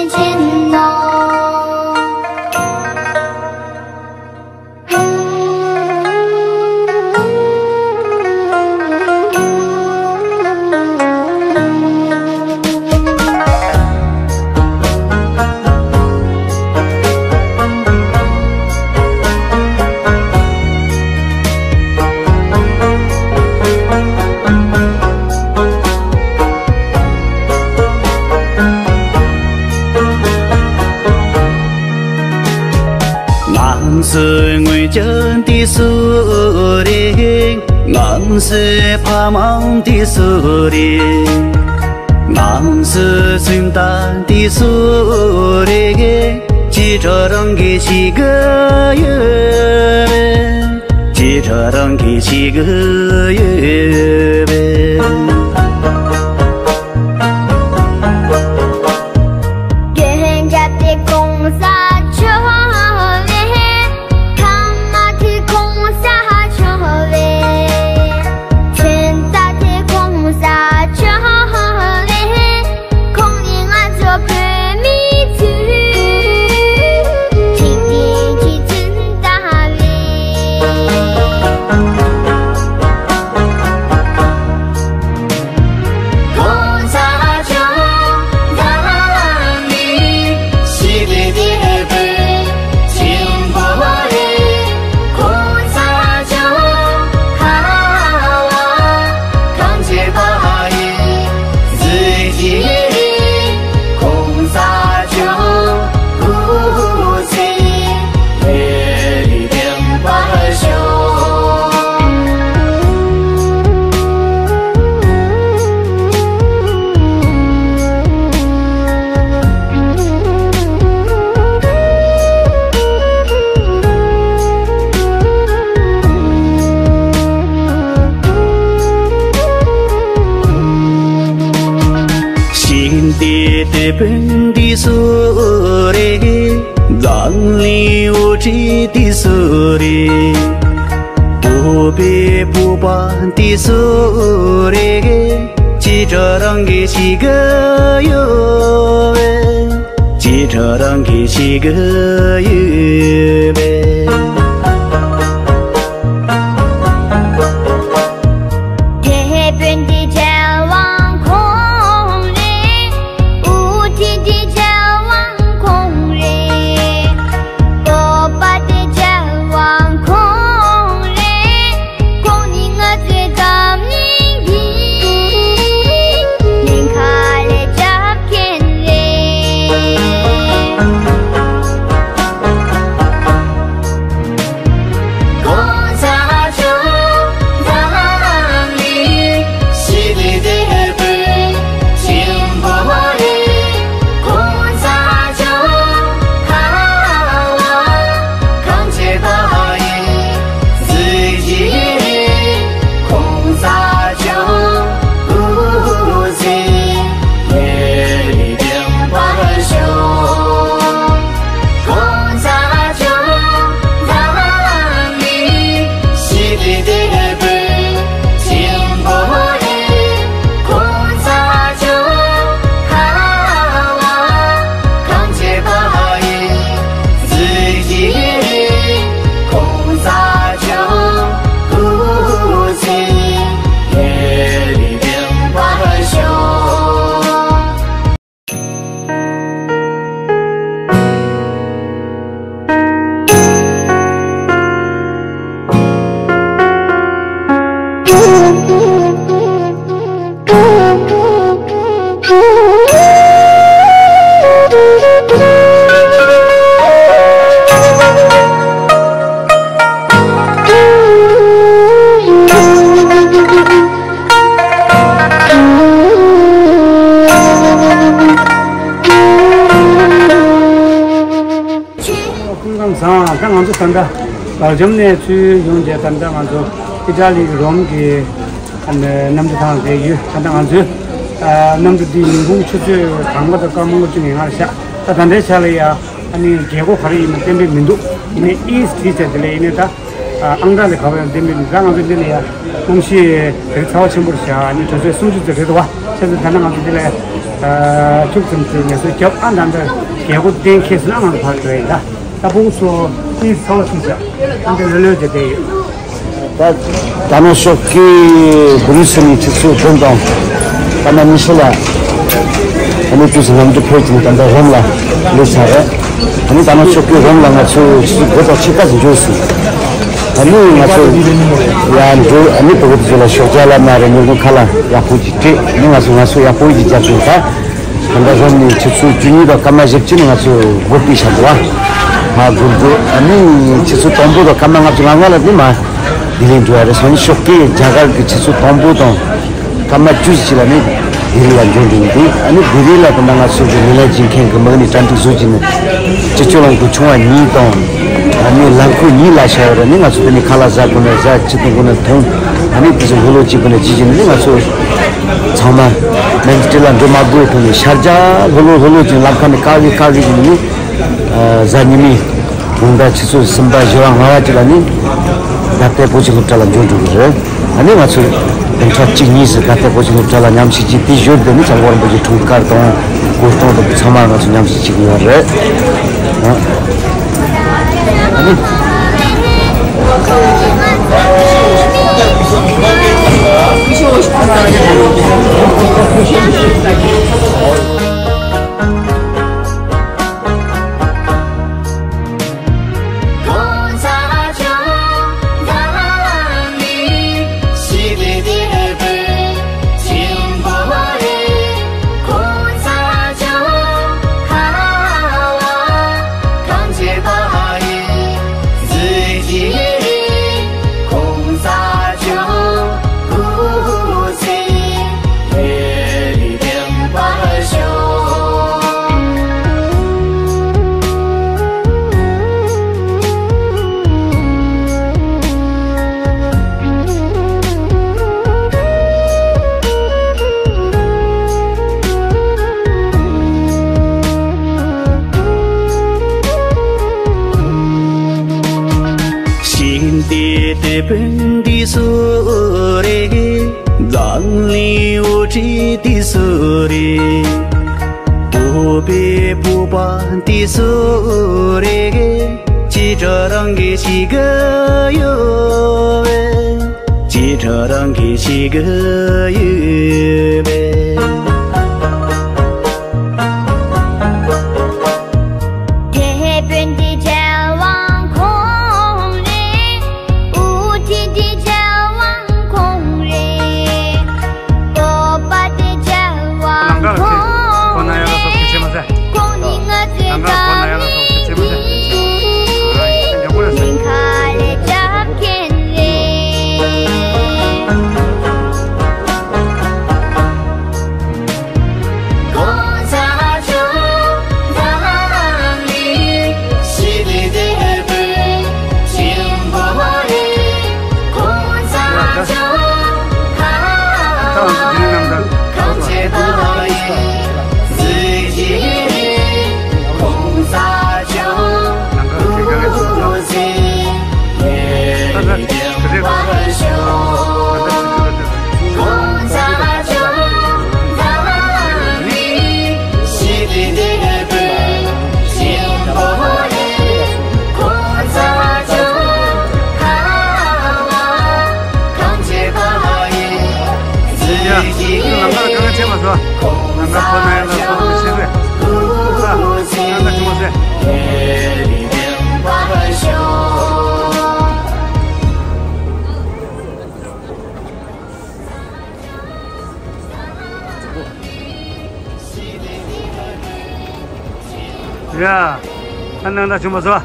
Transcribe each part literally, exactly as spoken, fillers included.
ཆེན་ནོ། ང་ཚོའི་ངོས་ཀྱང་དེ་སུ་རེད། ང་ཚོའི་ཕ་མ་དེ་སུ་རེད། ང་ཚོའི་སེམས་ཐག་དེ་སུ་རེད། ཅི་འདྲ་རང་གིས་ཤེས་ཀྱི་ཡོད་པས། ཅི་འདྲ་རང་གིས་ཤེས་ཀྱི་ཡོད་པས། རྒྱལ་ཡོངས་དེ་གོང་ས་མཆོག་ལས། ཐ་མ་དེ་གོང་ས་མཆོག་ལས། ཆེན་ད་དེ་གོང་ས་མཆོག་ལས། ཁོང་ནི་ང་ཚོ་བོད་མི་ཚོའི་འཇིག་རྟེན་གྱི་བཙུན་མོ་རེད། ཤིང་རྟའི་དེད་དཔོན་འདི་སུ་རེད། འཛམ་གླིང་དབུ་ཁྲིད་འདི་སུ་རེད། བོད་པའི་བུ་དཔའ་འདི་སུ་རེད། ཅི་འདྲ་རང་གིས་ཤེས་ཀྱི་ཡོད་པས། ཅི་འདྲ་རང་གིས་ཤེས་ཀྱི་ཡོད་པས། དེད་དཔོན་འདི་རྒྱལ་དབང་ཁོང་རེད། དབུ་ཁྲིད་འདི་རྒྱལ་དབང་ཁོང་རེད། སྤོབས་པ་འདི་རྒྱལ་དབང་ཁོང་རེད། ཁོང་ནི་ང་ཚོའི་འཛམ་གླིང་གི་ཉེན་ཁ་ལས་སྐྱོབ་མཁན་རེད། སྐུ་ཁམས་བཟང་། ད་ང་ཚོ་ད་ལྟ་སྦེལ་ཇམ་ནས་ཚུར་ཡོང་རྗེས་ད་ལྟ་ང་ཚོ་ཨི་ཊ་ལི་གི་རོམ་གྱི་ཨ་ནི་གནམ་གྲུ་ཐང་དེ་ཡོད། ད་ལྟ་ང་ཚོའི་ཨ་གནམ་གྲུ་འདི་ཉིན་གུང་ཆུ་ཚོད་གང་པ་དང་སྐར་མ་ལྔ་བཅུ་ང་ལྔ་ལ་བཞག་ད་ད་ལྟའི་ཆ་ལ་ཡ་ཨ་ནི་རྒྱལ་སྒོ་ག་རེ་ཡིན་ན་གཏན་འབེབས་མི་འདུག་ཡིན་ནའི་ཨི་སི་ཊི་བྱས་དེ་ལས་ཡིན་ནའི་ད། ཨང་གྲངས་དེ་ག་པར་ཡང་འདེམས་མི་འདུག་ད་ང་ཚོ་འདི་ལ་ཡ་གནམ་གཤིས་དེ་རིང་ཚ་བ་ཆེན་པོར་བཞག་ནི་དྲོ་ཚོད་སུམ་ཅུ་ཙམ་རེད་འདུག་བ། བྱས་ཙང་ད་ནང་ང་ཚོ་འདི་ལ་ ཨ། ཁྱུག་ཙམ་ཙམ་ངལ་གསོ་རྒྱབ། ཨ། ད་ལྟ་རྒྱལ་སྒོ་གཏན་འཁེལ་སོང་ན་ང་ཚོ་ཕར་འགྲོ་ཡིན། ད་ད་བུང་སོ་ཏི་ཚ་བ་ཐུག་བྱ། ཨ། འདི་ལོས་ལོས་བྱས་བསྡད་ཡོད། ད་ད་ནང་ཤོག་གི་བུ་རུ་སི་ནི་ཆུ་ཚོད་བདུན་དང་སྐར་མ་ཉི་ཤུ་ལ་ཨ་ནི་དུས་སུ་ལམ་དུ་ཕེབས་ཀྱིན་ད་ལྟ་རོམ་ལ་སླེབས་ཚར་རེད། ཨ་ནི་ད་ནང་ཤོག་གི་རོམ་ལ་ང་ཚོ་ཆུ་ཚོད་དགུ་དང་ཕྱེད་ཀ་ཙམ་འགྱོས་སོང་། ཨ་ནི་ང་ཚོ་ཡར་འགྲོ། ཨ་ནི་བོད་པ་དེ་ཚོ་ལ་ཞོགས་ཇ་ལ་མ་རེད། ཉིན་གུང་ཁ་ལག་ཡག་པོ་ཅིག་སྤྲད། ཨ་ནི་ང་ཚོ་ངལ་གསོ་ཡག་པོ་ཅིག་རྒྱབ་ཅིང་ད། ད་ལྟ་རོམ་ནས་ཆུ་ཚོད་བཅུ་གཉིས་དང་སྐར་མ་བཞི་བཅུ་ནས་ང་ཚོ་སྒོ་ཕྱེ་བཞག་འདུག་བ། ཧ་གོ་གོ། ཨ་ནི་ཆུ་ཚོད་དང་པོ་དང་སྐར་མ་ལྔ་བཅུ་ང་ལྔ་ལ་ནི་མ་ལྡི་ལི་འགྲོ་ཡ་རེད། སང་ཉིན་ཞོགས་ཀས་རྒྱ་གར་གྱི་ཆུ་ཚོད་དང་པོ་དང་སྐར་མ་བཅུ་གཅིག་ལ་ནི་ལྡི་ལི་ལ་འབྱོར་འགྲོ་གི་འདུག་ཨ་ནི་ལྡི་ལི་ལ་ད་ལྟ་ང་ཚོ་གི་མི་ལ་སྦྱིན་མཁན་གྱི་མི་ནི་གྲ་སྒྲིག་བཟོ་གྱིན་ནི་སྤྱི་སྤྱོད་རླངས་འཁོར་ཆུང་བ་གཉིས་དང་། ཨ་ནི་ལམ་ཁོག་གཉིས་ལ་བྱ་ཡོད་རེད། ནི་ང་ཚོ་དེ་ནི་ཁ་ལག་ཟ་དགོས་ན་ཟ། འཐུང་དགོས་ན་འཐུང་། ཨ་ནི་དེ་ཚོ་ལྷོད་ལྷོད་བྱེད་དགོས་ན་བྱེད་ཀྱིན་ནི་ང་ཚོ་ཚང་མ་མེམ་སྟེ་ལ་འགྲོ་མ་དགོས་ཐོག་ནས་ཤར་རྒྱག་ལྷོད་ལྷོད་ལྷོད་ལྷོད་ཅིག་ལམ་ཁ་ནས་བཀག་གི་བཀག་གི་ཅིག་ནི། ཨ། གཟའ་ཉི་མའི་དགོང་དག་ཆུ་ཚོད་གསུམ་པ་བཞི་པ་ལྔ་པ་ཅིག་ལ་ནི་དགའ་ལྡན་བོད་ཀྱི་སློབ་གྲྭ་ལ་འབྱོར་འགྲོ་གི་རེད། ཨ་ནི་ང་ཚོ་བདུན་ཕྲག་གཅིག་གཉིས་སུ་དགའ་ལྡན་བོད་ཀྱི་སློབ་གྲྭ་ལ་མཉམ་ཞུགས་ཀྱིས་དེ་བཞུགས་དེ་ནི་ཚང་མ་རིན་པོ་ཆེའི་འཁྲུངས་སྐར་དང་སྐུ་གདུང་དང་ཚང་མ་ང་ཚོ་མཉམ་ཞུགས་བྱེད་ཀྱི་ཡོད་རེད། ཨ། ཨ་ནི། ཤིང་རྟའི་དེད་དཔོན་འདི་སུ་རེད། འཛམ་གླིང་དབུ་ཁྲིད་འདི་སུ་རེད། བོད་པའི་བུ་པ་འདི་སུ་རེད། ཅི་འདྲ་རང་གི་ཞིག་གི་ཡོད་པས། ཅི་འདྲ་རང་གི་ཞིག་གི་ཡོད་པས། དེད་དཔོན་འདི་རྒྱལ་དབང་ཁོང་རེད། དབུ་ཁྲིད་འདི་རྒྱལ་དབང་ཁོང་རེད། སྟོབས་པ་འདི་རྒྱལ་དབང་ཁོང་རེད། ཁོང་ནི་ང་ཚོའི་འཛམ་གླིང་གི་ཉེན་ཁ་ལས་སྐྱོབ་མཁན་རེད། ཡ། ཁྱོད་ལམ་ཁ་ལ་དཀའ་ངལ་འཕྲད་མ་བྱུང་། ལམ་ཁ་ཁོ་ན་ཡ་ལ་སོགས་པའི་ཆེད་དུ། ཨ། ཁྱོད་ལ་ཐུགས་མ་ཟད། ཡ། ཨ། སྣང་དག་བྱུང་མ་སོང་།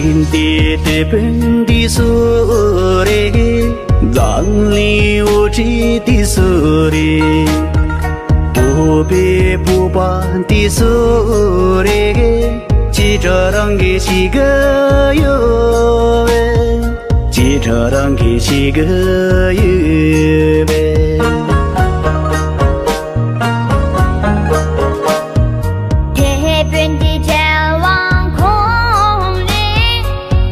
དེ་དེད་དཔོན་དེ་སུ་རེད། འཛམ་གླིང་དབུ་ཁྲིད་དེ་སུ་རེད། བོད་པའི་བོད་པ་དེ་སུ་རེད། ཅི་འདྲ་རང་གིས་ཤེས་གི་ཡོད་པས། ཅི་འདྲ་རང་གིས་ཤེས་གི་ཡོད་པས། དེད་དཔོན་དེ་རྒྱལ་དབང་ཁོང་རེད།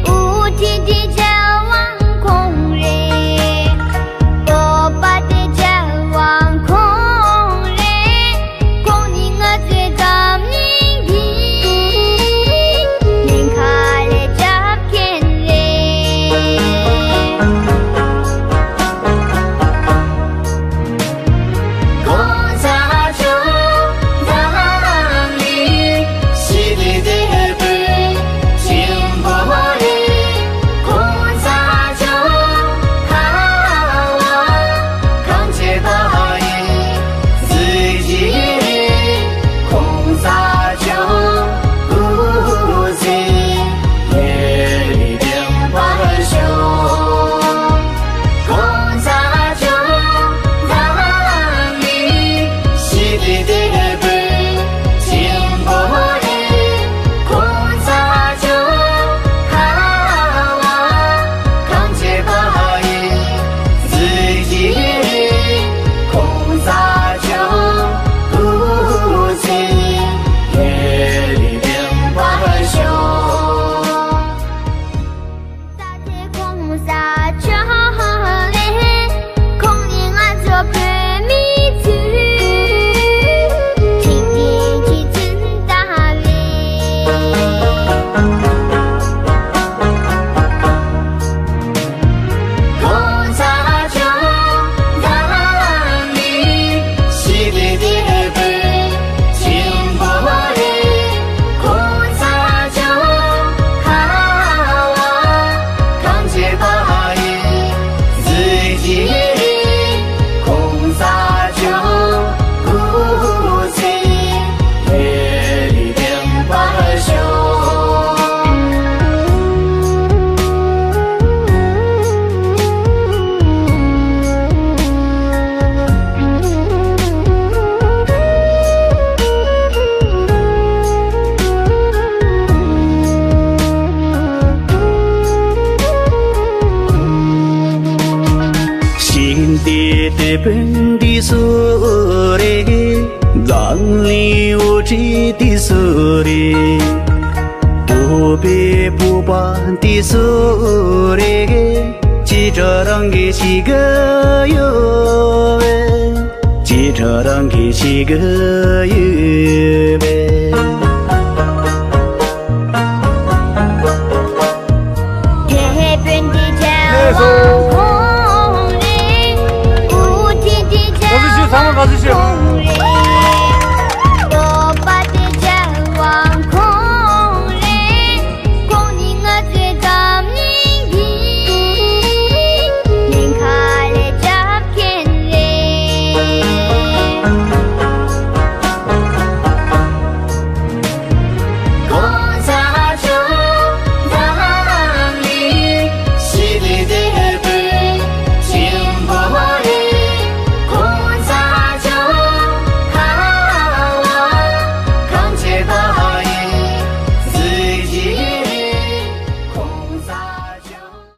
དབུ་ཁྲིད་དེ་རྒྱལ་དབང་ཁོང་རེད། སྤོབས་པ་དེ་རྒྱལ་དབང་ཁོང་རེད། ཁོང་ནི་ང་ཚོའི་འཛམ་གླིང་གི་ཉེན་ཁ་ལས་སྐྱོབ་མཁན་རེད། གོང་ས་མཆོག་འཛམ་གླིང་ཞི་བདེའི་དེད་དཔོན་ཆེན་པོ་རེད། གོང་ས་མཆོག་ཁ་བ་གངས་ཅན་པ་ཡི་གཟི་བརྗིད་རེད། གོང་ས་མཆོག་སྐུ་ཚེ་ཡུན་རིང་བརྟན་པར་ཤོག་གོང་ས་མཆོག་འཛམ་གླིང་ཞི་བདེའི་དེད་དཔོན་ཆེན་པོ་རེད། གོང་ས་མཆོག་ཁ་བ་གངས་ཅན་པ་ཡི་གཟི་བརྗིད་རེད། གོང་ས་མཆོག་སྐུ་ཚེ་ཡུན་རིང་བརྟན་པར་ཤོག་ས་ཆེན་གོང་ས་མཆོག་ལས། ཁོང་ནི་ང་ཚོ་བོད་མི་ཚོའི་འཇིག་རྟེན་གྱི་བཙུན་ཟླ་རེད། གོང་ས་མཆོག་འཛམ་གླིང་ཞི་བདེའི་དེད་དཔོན་ཆེན་པོ་རེད། གོང་ས་མཆོག་ཁ་བ་གངས་ཅན་པ་ཡི་གཟི་བརྗིད་རེད། གོང་ས་མཆོག་སྐུ་ཚེ་ཡུན་རིང་བརྟན་པར་ཤོག་ཞི་བདེའི་དེད་དཔོན་དེ་སུ་རེད། འཛམ་གླིང་དབུ་ཁྲིད་དེ་སུ་རེད། བོད་པའི་བོད་པ་དེ་སུ་རེད། ཅི་འདྲ་རང་གིས་ཤེས་གི་ཡོད་པས། ཅི་འདྲ་རང་གིས་ཤེས་གི་ཡོད་པས།